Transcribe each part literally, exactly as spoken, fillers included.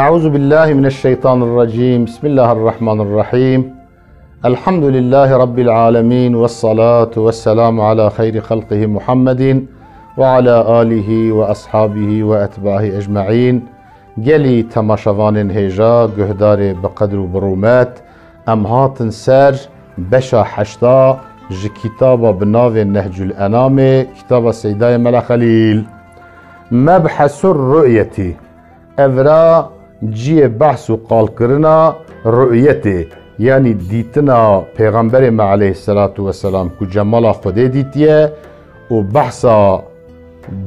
أعوذ بالله من الشيطان الرجيم. بسم الله الرحمن الرحيم. الحمد لله رب العالمين، والصلاة والسلام على خير خلقه محمد وعلى آله وأصحابه وأتباعه أجمعين. Gelî temaşevanên hêja, guhdarê bi qedr û bi rûmet, em hatin ser beşa heşta ji kitaba bi navê Nehcul Enamê, kitaba Seydayê Mela Xelîl. Mebhesur ru'yetî. Evra ciyê behs û qalkirina ru'yetê, yanî dîtina Pêxemberê me aleyhisselatu vesselam ku cemala Xwedê dîtiye û behsa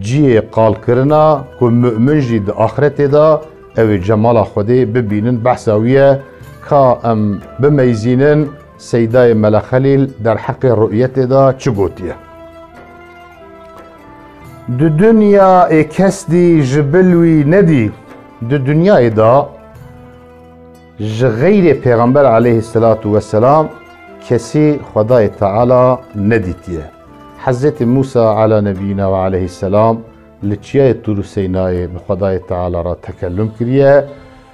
ciyê qalkirina ku mu'min jî di axretê de ew ê cemala Xwedê bibînin, behsa wî ye. Ka em bimeyzînin, Seydayê Mela Xelîl derheqê ru'yetê de çi gotiye? Di dinya ê kes dî ji bil wî nedî. Di dinyayê de ji xeyrê Pêxember aleyhisselatu vesselam kesî Xwedayê Teala nedîtiye. Hezretî Musa ala nebiyina ve aleyhisselam li çiyayê Tûr û Seynayê bi Xwedayê Teala re tekellum kiriye.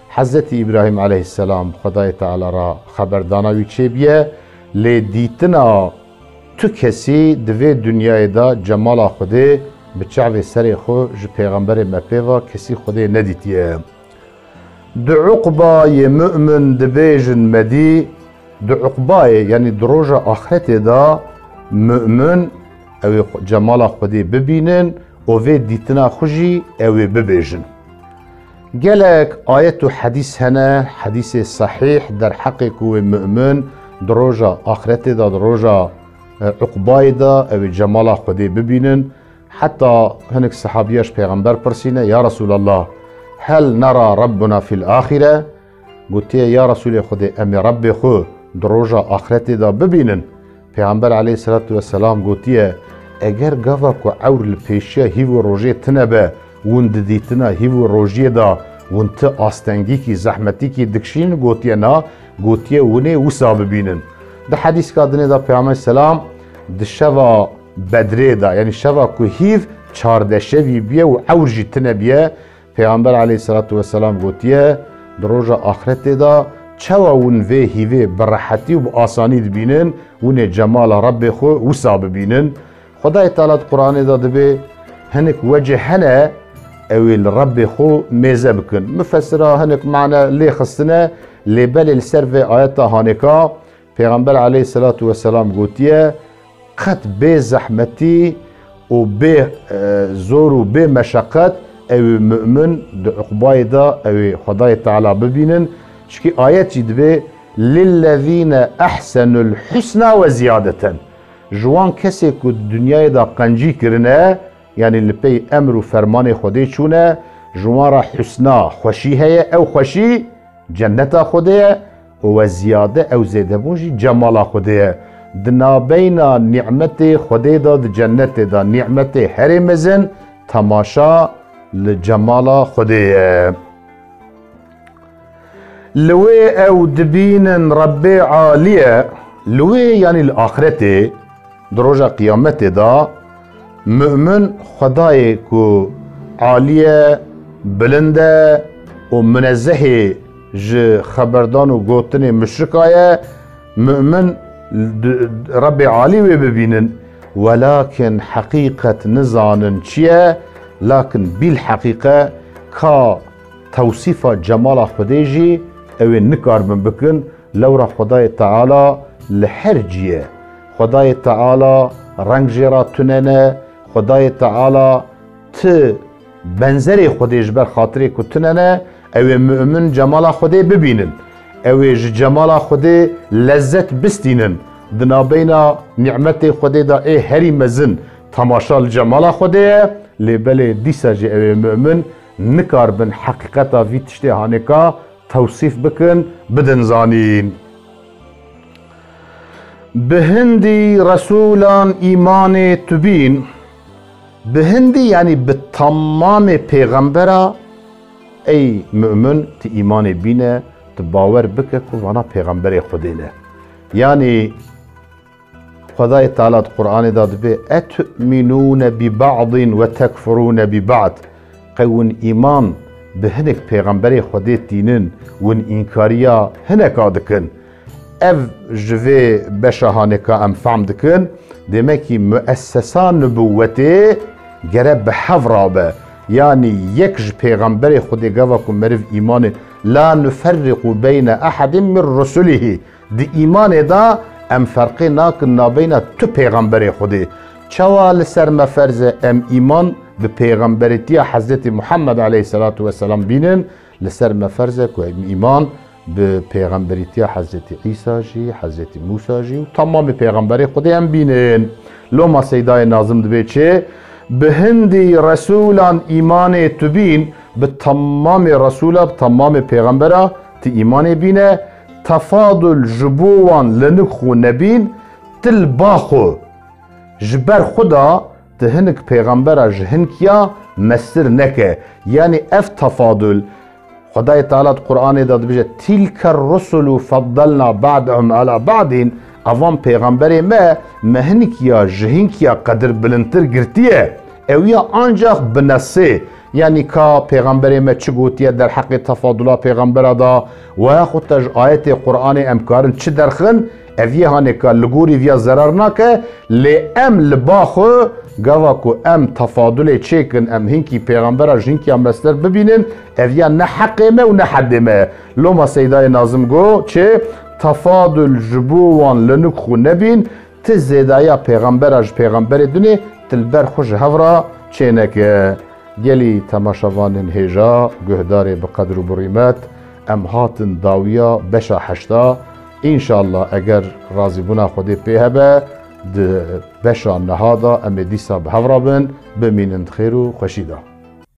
Hezretî Îbrahîm aleyhisselam Xwedayê Teala re xeberdana wî çêbiye. Lê dîtina tu kesî di vê dinyayê de cemala Xwedê bi çavê serê xwe ji Pêxemberê me pê ve kesî Xwedê nedîtiye. Di uqbayê mu'min dibêjin me dî, di uqbayê, yanî di roja axretê de mu'min ew ê xwe-, cemala Xwedê bibînin û vê dîtina xwe jî ew ê bibêjin. Gelek ayet û hedîs hene, hedîsê sehîh derheqê ku wê mu'min di roja axretê de, di roja, e, uqbayê de ew ê cemala Xwedê bibînin. Heta hinek sehabiya ji Pêxember pirsîne, Ya Resûlallah, hel nera Rabbuna fil axire? Gotiye, Ya Resûlê Xwedê, em ê Rebbê xwe di roja axretê de bibînin? Pêxember aleyhisselatu vesselam gotiye, Eger gava ku ewr li pêşiya hîv û rojê tine be, hûn di dîtina hîv û rojiyê de hûn ti astengîkî, zehmetîkî dikişînin? Gotiye, Na. Gotiye, Hûn ê wisa bibînin. Di hedîska dinê de Pêxember selam di şeva Bedrê de, yanî şeva ku hîv çardeşevî bûye û ewr jî tine bûye, Pêxember aleyhisselatu vesselam gotiye, Di roja axretê de çawa hûn vê hîvê bi rehetî û bi asanî dibînin, hûn ê cemala Rebbê xwe wisa bibînin? Xwedayê Teala di Quranê de dibê hinek wecih hene, ew ê li Rebbê xwe mêze bikin. Mufessira hinek mane lê xistine, lê belê li ser vê ayeta hanêka Pêxember aleyhisselatu vesselam gotiye, Qet bê zehmetî û bê, e, zor û bê meşeqet ew ê mu'min di uqbayê de ew ê Xwedayê Teala bibînin. Çikî ayet jî dibê, Lillezîne ehsenul husna ve ziyadeten. Ji wan kesê ku di dinyayê de qencî kirine, yanî li pey emr û fermanê Xwedê çûne, ji wan re husna, xweşî heye, ew xweşî cenneta Xwedê ye û we ziyade ew zêdebûn jî cemala Xwedê ye. Di nabeyna nîmetê Xwedê de di cennetê de nîmetê herê mezin temaşa li cemala Xwedê ye. Li wê ew dibînin Rebbê alî ye, li wê yanî li axretê, di roja qiyametê de mu'min Xwedayê ku alî ye, bilind e û minezehê ji xeberdan û gotinê muşrika ye, mu'min di-, Rebbê alî wê bibînin. Welakin heqîqet nizanin çi ye, lakin bîl heqîqe ka tewsîfa cemala Xwedê jî ew ê nikaribin bikin. Lewra Xwedayê Teala li her cî ye. Xwedayê Teala reng jê re tune ne. Xwedayê Teala ti benzerê Xwedê ji ber xatirê ku tune ne. Ew ê mu'min cemala Xwedê bibînin. Ew ê ji cemala Xwedê lezzet bistînin. Di nabeyna nîmetê Xwedê de ê herî mezin temaşa li cemala Xwedê ye. Lê belê dîsa jî ew ê mu'min nikaribin heqîqeta vî tiştê hanêka tewsîf bikin, bidin zanîn. Bi hindî resûlan îmanê tu bîn, bi hindî, yanî bi temamê pêxembera, ey mu'min, tu îmanê bîne, tu bawer bike ku vana pêxemberê Xwedê ne. Yanî Xwedayê Teala di Qur'anê de dibê, "Etu'minûne bi ba'din ve tekfurûne bi ba'd." Qey hûn îman bi hinek pêxemberê Xwedê tînin, win înkariya hineka dikin. Ev ji vê beşa haneka em fehm dikin, demekî muessesa nubûwetê gere bi hev rabe. Yanî yek ji pêxemberê Xwedê gava ku meriv îmanê la nuferriqu beyne ehedin min rusulihî. Di îmanê de em ferqê nakin nabeyna tu pêxemberê Xwedê. Çawa li ser me ferz e em îman bi pêxemberîtiya Hezretî Muhammed aleyhisselatu vesselam bînin? Li ser me ferz e ku em îman bi pêxemberîtiya Hezretî Îsa jî, Hezretî Mûsa jî û tamamê pêxemberê Xwedê em bînin. Loma Seydayê Nazim dibê çi? Bi hindî resûlan îmanê tu bîn, bi tamamê resûla, bi tamamê pêxembera tu îmanê bîne, tefadul ji bo wan li nik xwe nebîn, tu li ba xwe. Ji ber xwe da tu hinik pêxembera ji hinkiya mestir neke. Yanî ev tefadul, Xwedayê Teala di Qur'anê de dibêje, "Tîlke rusulu feddalna ba'dehum ala ba'din." Evan pêxemberê me, me hinkiya ji hinkiya qedir bilindtir girtiye. Ew ya ancax bi nesê. Yanî ka pêxemberê me çi gotiye derheqê tefadula pêxembera da, weya xwe te ji ayetê Qur'anê em karin çi derxin, ev yê hanêka li gorî viya zerar nake, lê em li ba xwe gava ku em tefadulê çêkin, em hinkî pêxembera ji hinkiya mestir bibînin, ev ya ne heqê me û ne hedê me. Loma Seydayê Nazim got, çi? Tefadul ji bo wan li nik xwe nebîn, Ti zêdaya pêxembera ji pêxemberê dinê, ti li ber xwe ji hev re çêneke. Gelî temaşevanên hêja, guhdarê bi qedr û bi rîmet, em hatin dawiya beşa heşta. Înşallah eger razîbûna Xwedê pê hebe, di beşa neha de em ê dîsa bi hev re bin, bimînin di xêr û xweşî de.